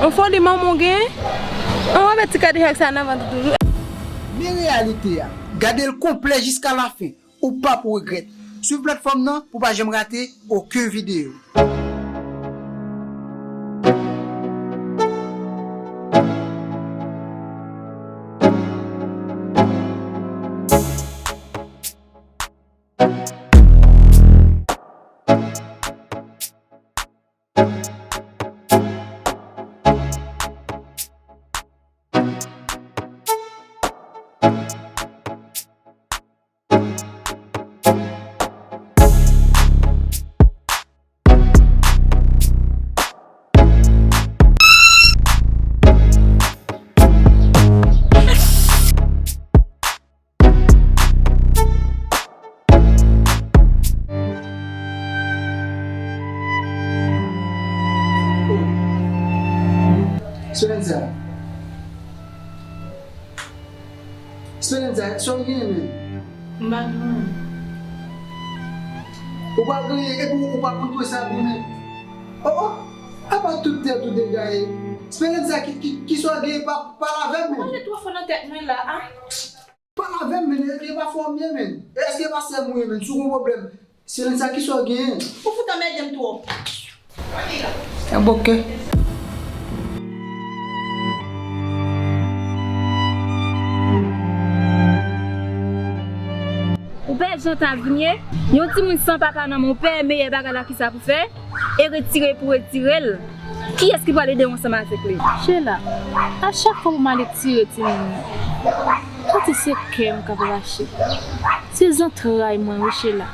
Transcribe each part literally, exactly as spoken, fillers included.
On foli manman w gen? An wè ti kadejak sa nan vant ou toujou. Men reyalite a. Gade l konplè jiska lafen. Ou p ap regrèt. Swiv platfòm nan pou w pa janm rate okenn videyo. Speranza. Speranza, sa w gen, men? M pa gen anyen. Ou pa gen anyen, epi ou pa konn sa byen, men. Oh, oh, apa tout tèt ou degaye? Speranza, ki, ki, ki sa w gen, pa, pale avè m, men. Manje twò fò nan tèt mwen la, a. Pale avè m, men, e pa fò m ye, men. Èske pa sè m ou ye, men? Si w gen pwoblèm, Speranza, ki sa w genyen? Ou fout anmède m twòp. Enben, oke. Ou pè jan ta vin ye? Yon timoun san papa nan men w, pè meyè bagay la, kisa pou fè? E retire pou retire l. Kiyès ki pral ede w ansanm avèk li? Sheila, a chak fwa pou m ale tire timoun nan, tande se kè m k ap rache. Se zantray mwen wi, Sheila.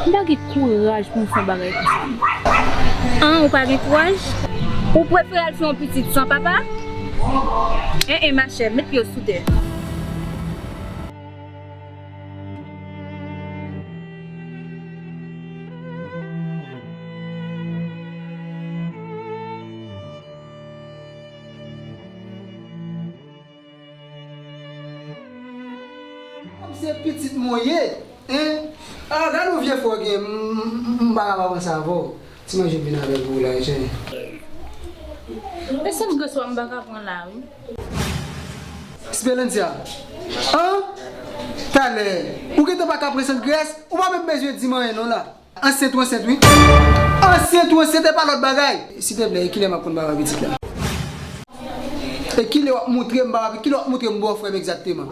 M pa gen kouraj pou m fè yon bagay konsa, non. An, ou pa gen kouraj? Ou prefere al fè yon pitit san papa? En, en, machè, met pye w sou tè. Kòm se pitit mwen ye, en? A, gade yon vye fò gen, m, m, m, m pa kapab avanse avè w. Ti manje vin avèk ou la, chen. E sant grès ou a m pa ka pran la, wi. Speranza. An? Talè. Ou gentan pa ka pran sant grès? Ou pa menm bezwen di m anyen non la. Ansent ou ansent, wi. Ansent ou ansent, e pa lòt bagay. Silteplè, e kilè m ap konn papa pitit la? E kilè w ap montre m papa, kilè w ap montre m bòfrè m egzakteman?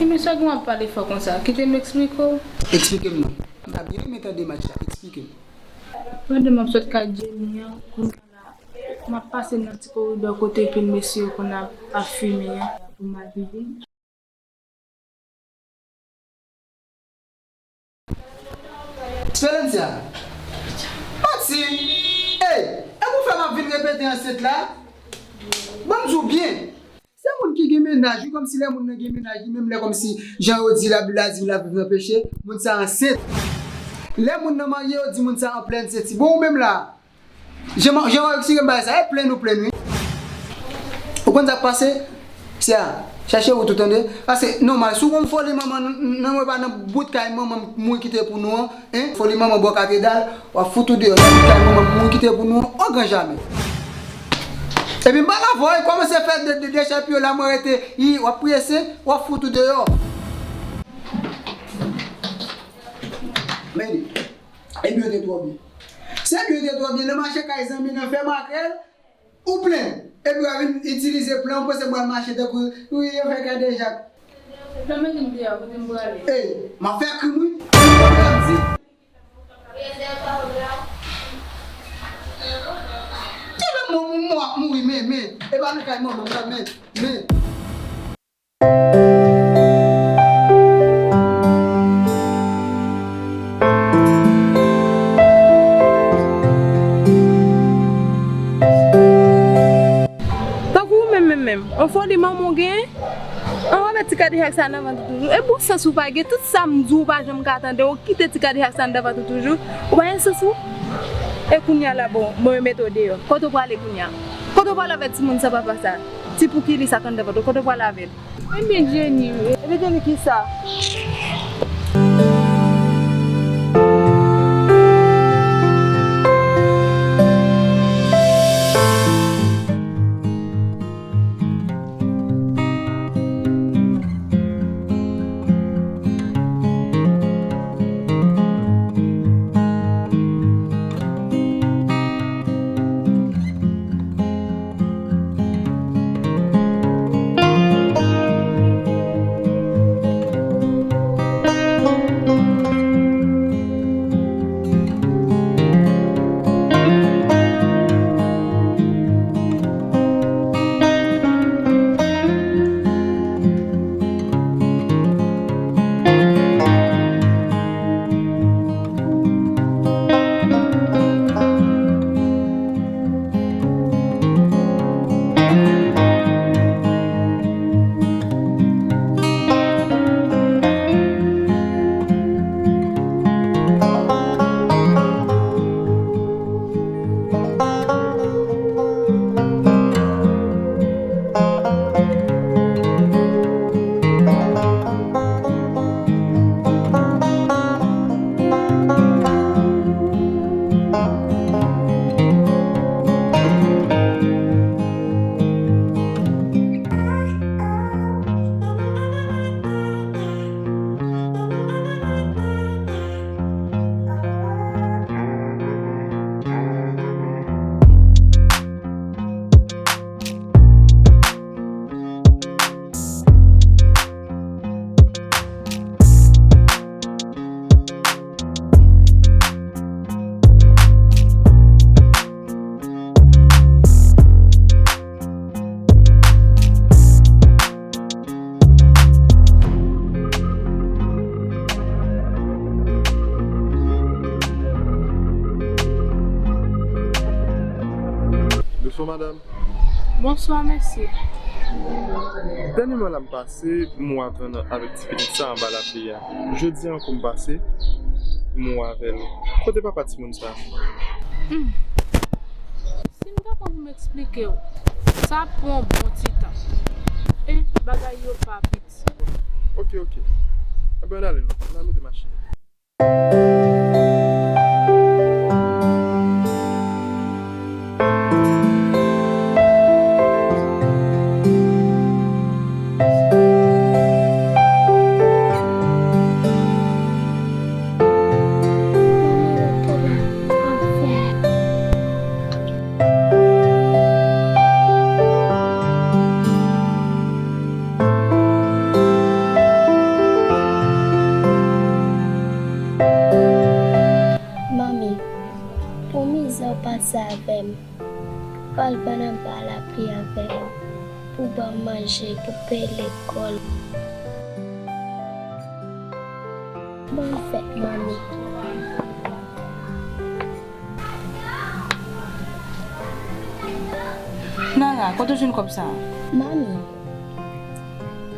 E men sa gen w ap pale fò konsa? Kite m eksplike w. Eksplike m non. M ta byen renmen tande match la. Eksplike m. Pandan m ap sot kay Jenny an, kounye a la, m ap pase nan ti koridò kote pil mesye yo konn ap, ap fimen an pou m al vide. Speranza. Pati. Ey, e pou fè m ap vin repete ansent la? Ban m di w byen. Se moun ki gen mennaj, wi, kòmsi lè moun nan gen mennaj, li menm lè kòmsi jan yo di Labib la di l ap viv nan peche, moun sa ansent. Lè moun nan marye, yo di moun sa an plèn senti. Bon, ou menm la, jan w, jan w eksplike m bagay sa, e plenn ou plenn, wi. Ou konn sa k pase? Sè a, chache wout ou tande. Paske nòmal, si w gon foli manman nan mwen pa nan bout kay manman m mwen kite pou nou an, en, foli manman bò katedral, w ap fout ou deyò nan bout kay manman m mwen kite pou nou an, o gran jamè. Epi m pa la vòy, kòmanse fè de, de, dechèpiye la, mwen rete, i, w ap prese, w ap fout ou deyò. Men li. Epi yo te twò byen. Se byen yo te twò byen. Nan mache kay zanmi nan fè makrèl, ou plenn. Epi w a vin itilize plan w panse m pral mache tankou, wi, yo fè kadejak. Nan men m deyò, kote m prale? Ey, m ap fè krim wi. Ou konn sa m di? Kilè mwen, mwen, mwen ap mouri, men, men. E pa nan kay manman m nan, men, men. Tankou ou menm, menm, menm. On foli manman w genyen? An w ap met ti kadejak sa nan vant ou toujou. E bon sans ou pa gen, tout sa m di w ou pa janm ka tande, ou kite ti kadejak sa anndan vant ou toujou. Ou pa gen sans ou? E kounye a la, bon, bon, yo mete w deyò. Kote w prale kounye a? Kote w prale avèk timoun san papa sa? Ti Pouki li sa k anndan vant ou, kote w pral avè l? Ebyen Jenny wi. Ebyen Jenny kisa? Bonswa, madanm. Bonswa, mesye. Dènyèman la m pase, m wè w ap jwenn avèk ti pitit sa anba lapli a. Jodi a ankò m pase, m wè w avè l. Kote papa timoun sa? Hmm. Si m ta pran pou m eksplike w, sa ap pran yon bon ti tan. E bagay yo pa piti. Ok, ok. Enben, ann ale non. Ann al moute machin. Manmi, pou mizè w pase avè m, w al vann anba lapli avè m pou ban m manje, pou peye lekòl. Bòn fèt, manmi. Nara, kote w jwenn kòb sa a? Manmi,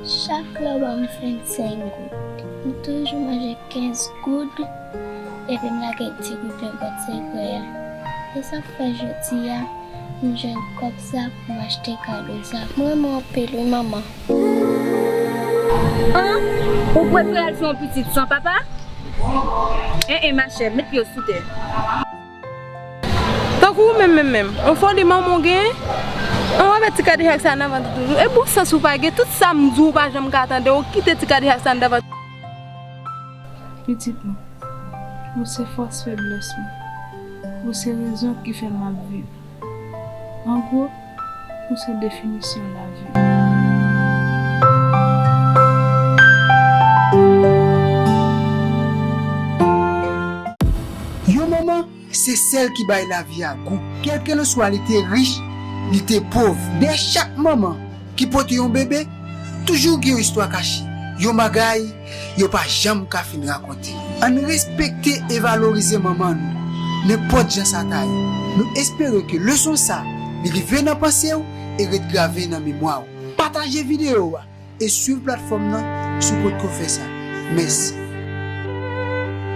chak lè w ban m vennsenk goud, m toujou manje kenz goud, epi m lage ti goud yo bò sekrè a. E sa k fè jodi a, m jwenn kòb sa pou m achte kado sa. M renmen w anpil wi, manman. An? Ou prefere al fè yon pitit san papa? En, en, machè, met pye w sou tè. Tankou ou menm, menm, menm. On foli manman w genyen? An, w avè ti kadejak sa nan vant ou toujou. E bon sans ou pa gen? Tout sa m di w, ou pa janm ka tande. Ou kite ti kadejak sa anndan vant. Pitit mwen, ou se fòs feblès mwen. Ou se rezon ki fè m ap viv. An gwo, ou se definisyon lavi. Yon manman, se sèl ki bay lavi a gou. Kèlkelanswa li te rich, li te pòv. Dèyè chak manman ki pote yon bebe, toujou gen yon istwa kache, yon bagay yo pa janm ka fin rakonte. Ann respekte e valorize manman nou, nenpòt jan sa ta ye. Nou espere ke leson sa, li rive nan panse w e ret grave nan memwa w. Pataje videyo a e swiv platfòm nan si w potko fè sa. Mèsi.